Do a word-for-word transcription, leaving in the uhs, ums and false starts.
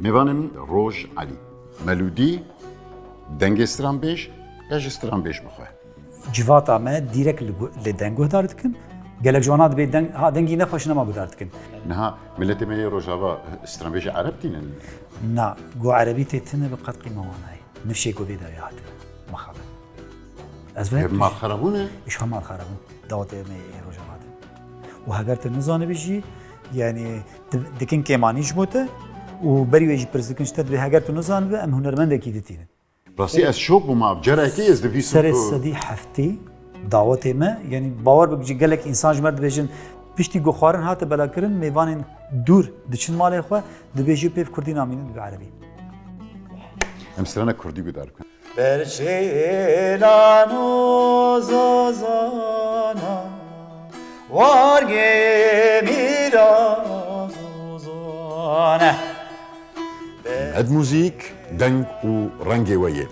Mêvanê min Roj Elî. Melodî, dengê stranbêj ya ji stranbêj bixwe. Civata me dîrek li gu- li deng guhdar dikin. Gelek ji wana dibê deng, ha dengî nexweş nema guhdar dikin. Niha miletê me yê Rojava stranbêjê Ereb tînin. Na, got Erebî tê tine bi qet qîma wan nayê. Nifşê ku vê dawî hatine. Mixabin. Ez ve Ev mal xerabûn e? Îş hemal xerabin. Dawetê me ê Rojava de. Û heger tu nizanibî jî, yani di- dikin kêmanî ji bo te û berî wê jî pirs dikin ji te dibê heger tu nizanibî em hunermendekî ditînin. Rastî ez şok bûm, ma carekê ez dibîsim Serê ku sedî heftê dawetê me, yani bawer bik, gelek însan ji me dibêjin, piştî ku xwarin hate belakirin, mêvanên dûr diçin malê xwe, dibêjî pêv kurdî namînin, dibe erebî. Em strana kurdî guhdar bikin. Berçêlan û zozana, wargê mîra zozane. Ed muzîk, deng û rengê we yê.